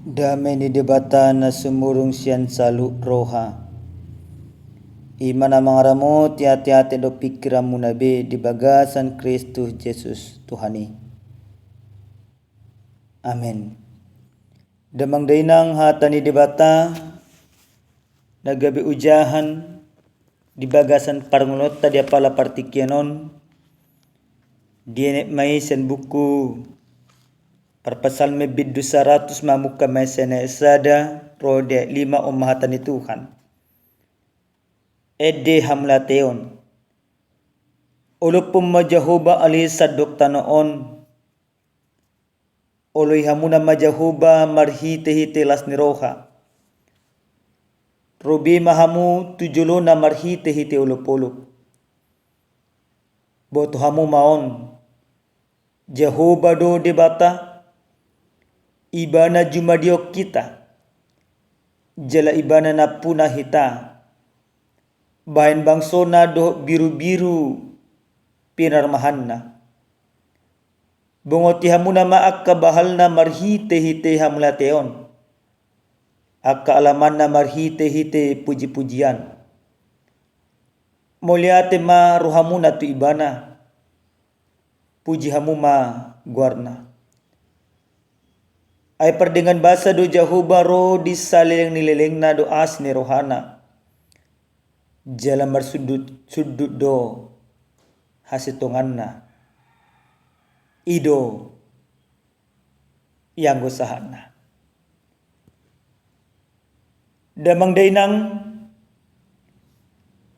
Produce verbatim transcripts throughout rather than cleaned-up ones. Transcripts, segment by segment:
Dame ni Debata na sumurung sian saluhut roha, i ma na mangaramoti ateate dohot pingkiranmuna be di bagasan Kristus Jesus Tuhan i. Amen. Damang dainang, hata ni Debata na gabe ojahan di bagasan parngoluonta di apala partingkian on, dienet ma i sian buku Parpsalmen bindu saratus, mamungka ma i sian ayat sada ro di ayat lima. On ma hata ni Tuhan. Ende hamauliateon. Olophon ma Jahowa ale sandok tano on. Oloi hamuna ma Jahowa marhitehite las ni roha. Ro be ma hamu tu jolona marhitehite olopolop. Boto hamu ma on, Jahowa do Debata, Ibana jumadihon hita, jala Ibana nampuna hita, bahen bangsona dohot birubiru pinarmahanna. Bongoti hamuna ma angka bahalna marhitehite hamauliateon, angka alamanna marhitehite pujipujian. Mauliate ma rohamuna tu Ibana, puji hamu ma goarna. Ai pardenggan basa do Jahowa ro di saleleng ni lelengna do asi ni rohana, jala marsundut-sundut do hasintonganna. I do ianggo sahatna. Damang dainang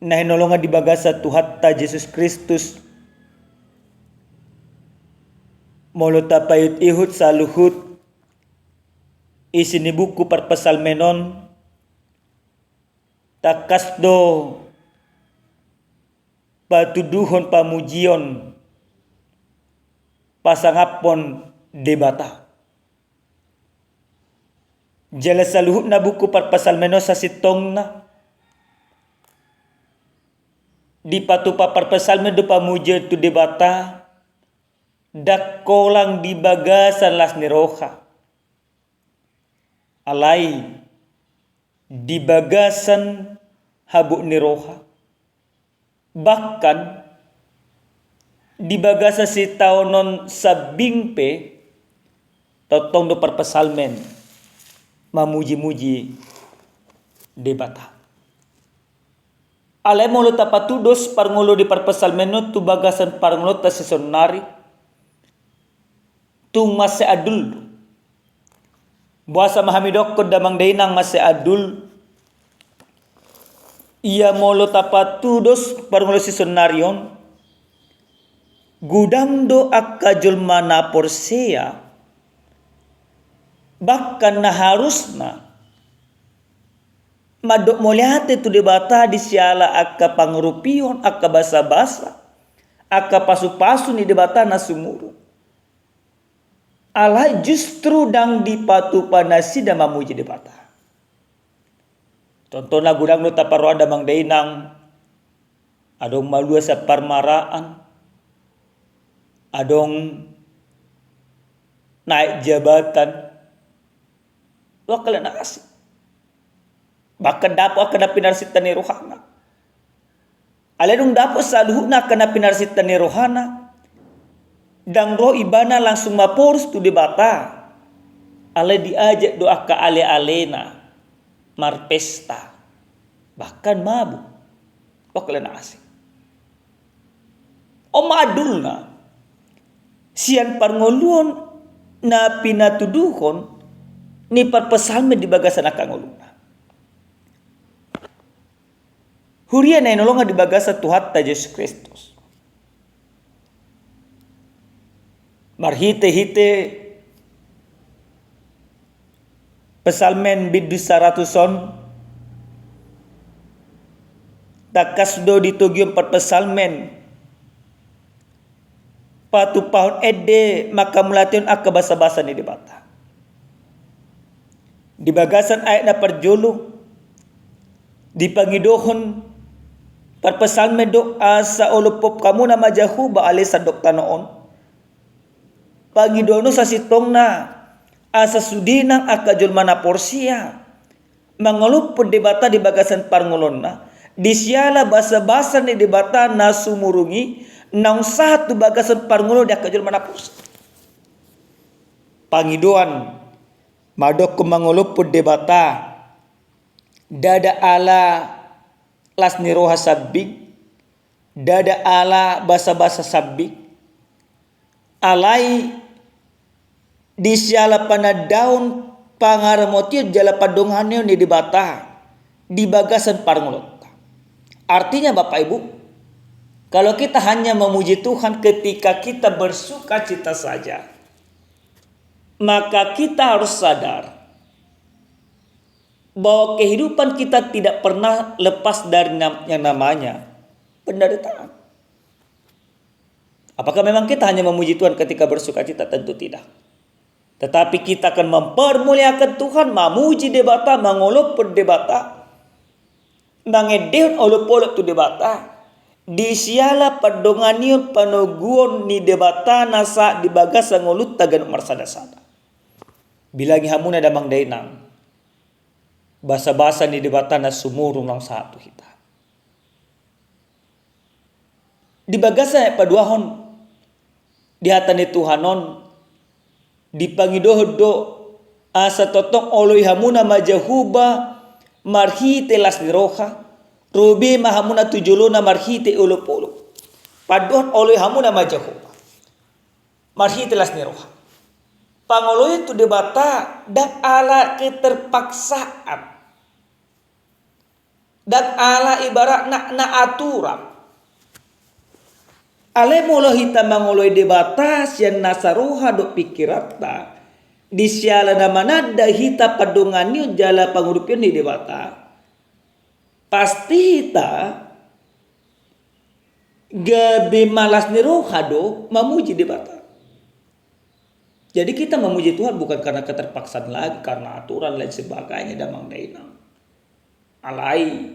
na hinaholongan di bagasan Tuhanta Jesus Kristus, molo tapaihutihut saluhut isi ni buku Parpsalmen on, tangkas do patuduhon pamujion pasangaphon Debata. Jala saluhutna buku Parpsalmen on sasintongna dipatupa parpsalmen do pamujion tu Debata, ndang holan di bagasan las ni roha. Alai di bagasan habot ni roha. Bahkan di bagasan sitaonon sambing pe tongtong do parpsalmen mamujimuji Debata. Alai molo tapatudos parngoluon di parpsalmen on tu bagasan parngoluonta sisonari, tung mansai andul do. Boasa ma hami dokkon damang dainang mansai andul? Ia molo tapatudos parngoluon sisonari on, godang do angka jolma na porsea, bahkan na harusna mandok mauliate tu Debata di siala angka pangurupion, angka basabasa, angka pasupasu ni Debata na sumurung. Alai justru ndang dipatupa nasida mamuji Debata. Contohna, godang do taparrohahon damang dainang, adong malua sian parmaraan, adong naek jabatan, do angka na asing. Bahkan dapot angka na pinarsinta ni rohana. Alai dung dapot saluhutna angka na pinarsinta ni rohana, ndang ro ibana langsung maporus tu Debata. Alai diajak do angka alealena marpesta, bahkan mabuk. Wah, angka na asing. On ma andulna sian parngoluon na pinatuduhon ni parpsalmen di bagasan angka ngoluna. Huria na hinaholongan di bagasan Tuhanta Jesus Kristus, marhitehite Psalmen bindu saratus on, tangkas do ditogihon parpsalmen patupahon ende manghamauliatehon angka basabasa ni Debata. Di bagasan ayat na parjolo, dipangidohon parpsalmen do asa olophon hamuna ma Jahowa ale sandok tano on. Pangidoan on sasintongna Asa sude nang angka jolma na porsea mangolophon Debata di bagasan parngoluonna, di siala basabasa ni Debata na sumurung i naung sahat tu bagasan parngoluon di angka jolma na porsea. Pangidoan, mandokhon mangolophon Debata, ndada ala las ni roha sambing, ndada ala basabasa sambing, alai di siala panandaon, pangaramotion jala pandonganion ni Debata di bagasan parngoluonta. Artinya, Bapak Ibu, kalau kita hanya memuji Tuhan ketika kita bersukacita saja, maka kita harus sadar bahwa kehidupan kita tidak pernah lepas dari nam-, yang namanya penderitaan. Apakah memang kita hanya memuji Tuhan ketika bersukacita? Tentu tidak. Tetapi kita akan mempermuliakan Tuhan, mamuji Debata, mangolophon Debata, mangendehon olopolop tu Debata, di siala pandonganion panoguon ni Debata na sahat di bagasan ngolunta ganup marsadasada. Bilangi hamuna damang dainang, basabasa ni Debata na sumurung naung sahat tu hita. Di bagasan ayat paduahon, di hata ni Tuhan on, dipangidohon do, asa tongtong oloi hamuna ma Jahowa marhite las ni roha, ro be ma hamuna tu jolona marhite olopolop. Pandohan oloi hamuna ma Jahowa marhite las ni roha. Pangoloion tu Debata ndang ala keterpaksaan. Ndang ala ibaratna na aturan. Alai molo hita mangoloi Debata sian nasa roha dohot pingkiranta, di siala na mananda hita pandonganion jala pangurupion ni Debata, pasti hita gabe malas ni roha do mamuji Debata. Jadi kita memuji Tuhan bukan karena keterpaksaan lagi, karena aturan lain sebagainya, damang dainang. Alai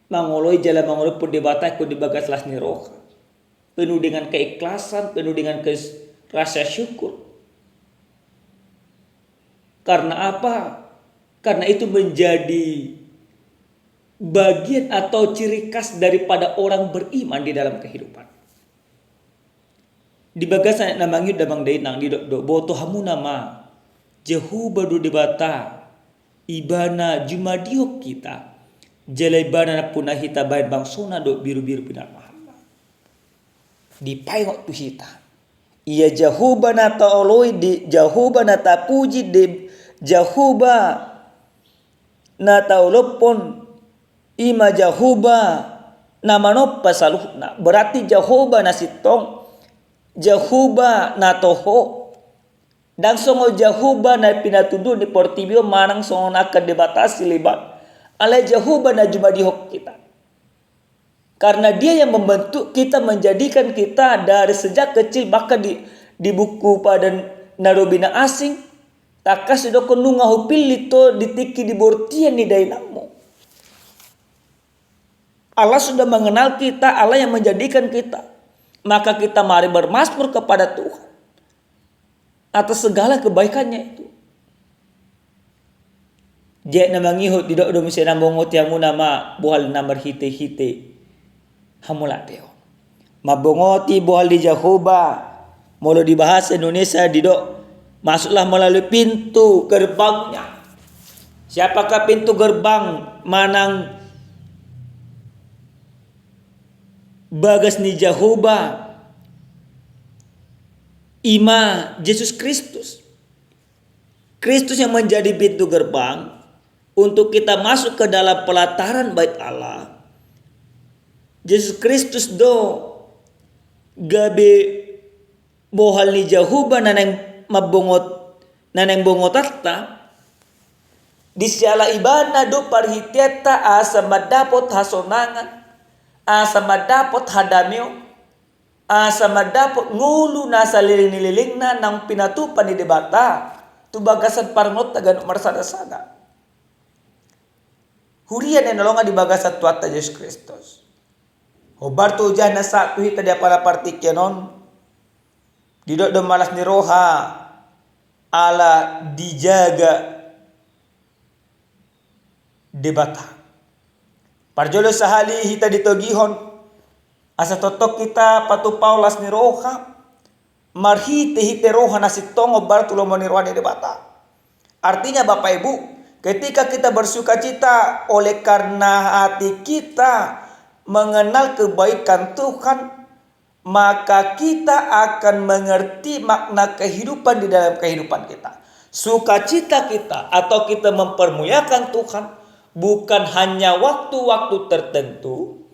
mangoloi jala mangolophon Debata ingkon di bagas las ni roha, penuh dengan keikhlasan, penuh dengan kes-, rasa syukur. Karena apa? Karena itu menjadi bagian atau ciri khas daripada orang beriman di dalam kehidupan. Di bagasan ayat na mangihut damang dainang didok do, boto hamuna ma, Jahowa do Debata, Ibana jumadihon hita, jala Ibana nampuna hita bahen bangsona dohot birubiru pinarmahanna. Dipaingot tu hita, ia Jahowa na taoloi, di Jahowa na tapuji, di Jahowa na taolophon, i ma Jahowa na manompa saluhutna. Berarti Jahowa na sintong, Jahowa na toho. Ndang songon Jahowa na pinatuduhon di portibi on manang songon angka debata sileban. Alai Jahowa na jumadihon hita. Karena Dia yang membentuk kita, menjadikan kita dari sejak kecil, bahkan di, di buku Padan na Robina Asing, tangkas didokhon nunga hupillit ho di tingki di bortian ni dainangmu. Allah sudah mengenal kita, Allah yang menjadikan kita. Maka kita mari bermasmur kepada Tuhan atas segala kebaikannya itu. Di ayat na mangihut didok do muse, mambongoti hamuna ma bohal na marhitehite hamulate on. Mambongoti bohal ni Jahowa, molo di bahasa Indonesia didok, masuklah melalui pintu gerbangnya. Siapakah pintu gerbang manang bagas ni Jahowa? I ma Jesus Kristus. Kristus yang menjadi pintu gerbang untuk kita masuk ke dalam pelataran bait Allah. Jesus Kristus do gabe bohal ni Jahowa na naeng mambongot, na naeng bongotanta. Di siala Ibana do parhiteanta asa mandapot hasonangan, asa mandapot hadameon, asa mandapot ngolu na saleleng ni lelengna naung pinatupa ni Debata tu bagasan parngoluonta ganup marsadasada. Huria na hinaholongan di bagasan Tuhanta Jesus Kristus, hombar tu hujahna sahat tu hita di apala partingkian on, didok do, malas ni roha ala dijaga Debata. Parjolo sahali hita ditogihon, asa tongtong hita patupaon las ni roha, marhite-hite roha na sintong, hombar tu lomo ni roha ni Debata. Artinya, Bapak Ibu, ketika kita bersukacita oleh karena hati kita mengenal kebaikan Tuhan, maka kita akan mengerti makna kehidupan di dalam kehidupan kita. Sukacita kita atau kita mempermuliakan Tuhan bukan hanya waktu-waktu tertentu,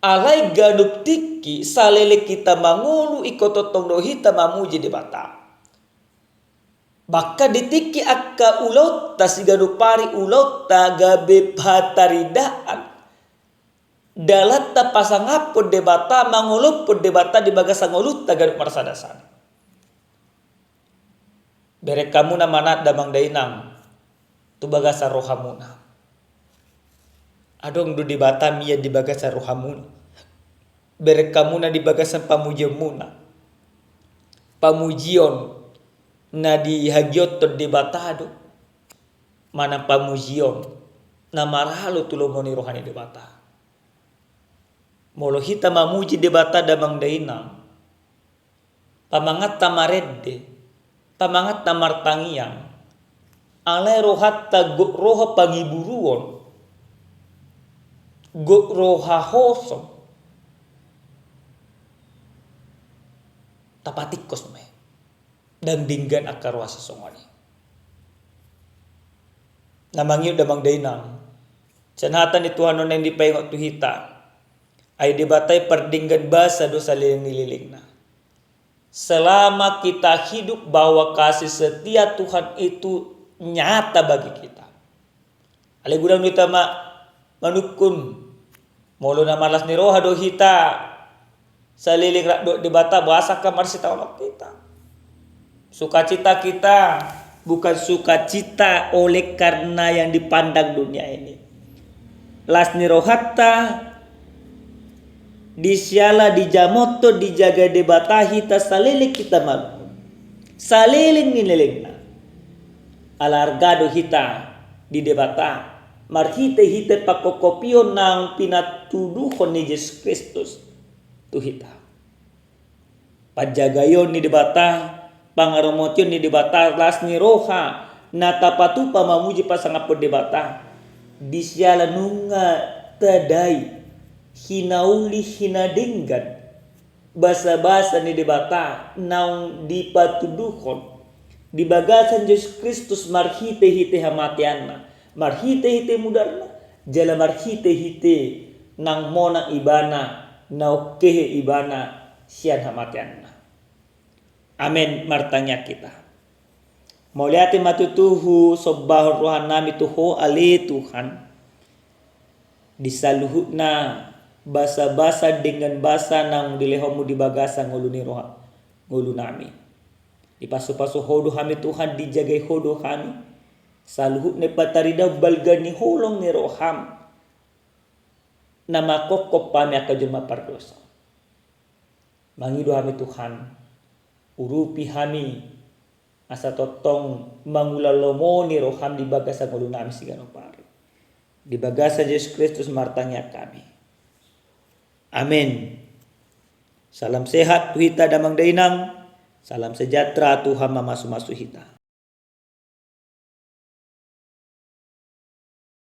alai ganup tingki saleleng hita mangolu, ingkon tongtong do hita mamuji Debata. Bahkan di tingki angka ulaonta, siganup ari ulaonta gabe pataridaan, dalanta pasangaphon Debata, mangolophon Debata di bagasan ngolunta ganup marsada-sada. Bereng hamuna ma, Amang Dainang, tu bagasan rohamuna. Adong do Debata mian di bagasan rohamuna. Bereng hamuna di bagasan pamujionmuna. Pamujion na dihagiothon Debata do manang pamujion na maralo tu lomo ni roha ni Debata. Molo hita mamuji Debata, Amang Dainang, pamanganta marende, pamanganta martangiang, alai rohanta gok roha pangiburuon, gok roha hosom, tapatingkos ma i. Ndang denggan angka roha sisongon i. Na mangihut, Amang Dainang, sian hata ni Tuhan on naeng dipaingot tu hita, ai Debata i pardenggan basa do saleleng ni lelengna. Selama kita hidup, bahwa kasih setia Tuhan itu nyata bagi kita. Alai godang do hita ma-, manungkun, molo na marlas ni roha do hita saleleng rap dohot Debata, boasa angka marsitaonon hita? Sukacita kita bukan sukacita oleh karena yang dipandang dunia ini. Las ni rohanta di siala dijamothon, dijaga Debata hita saleleng hita mangolu, saleleng ni lelengna. Ala arga do hita di Debata marhite-hite pangkophopion naung pinatuduhon ni Jesus Kristus tu hita. Panjagaion ni Debata, pangaromotion ni Debata, las ni roha na tapatupa mamuji pasangaphon Debata di siala nunga tadai, hinauli, hinadenggan basa-basa ni Debata naung dipatuduhon di bagasan Jesus Kristus marhite-hite hamateanna, marhite-hite mudarna, jala marhite-hite nang monang Ibana, naung hehe Ibana sian hamateanna. Amen. Martangiang hita. Mauliate ma tutu husombahon rohanami tu Ho ale Tuhan, di saluhutna basa-basa denggan basa naung dilehonmu di bagasan ngolu ni roha, ngolunami. Dipasu-pasu Ho do hami Tuhan, dijagai Ho do hami, saluhutna pataridaon balga ni holong ni roham na mangkophop hami angka jolma pardosa. Mangido hami Tuhan, urupi hami, asa tongtong mangula lomo ni roham di bagasan ngolunami siganup ari. Di bagasan Jesus Kristus martangiang hami. Amen. Salam sehat tu hita damang dainang. Salam sejahtera, Tuhan mamasu-masu hita.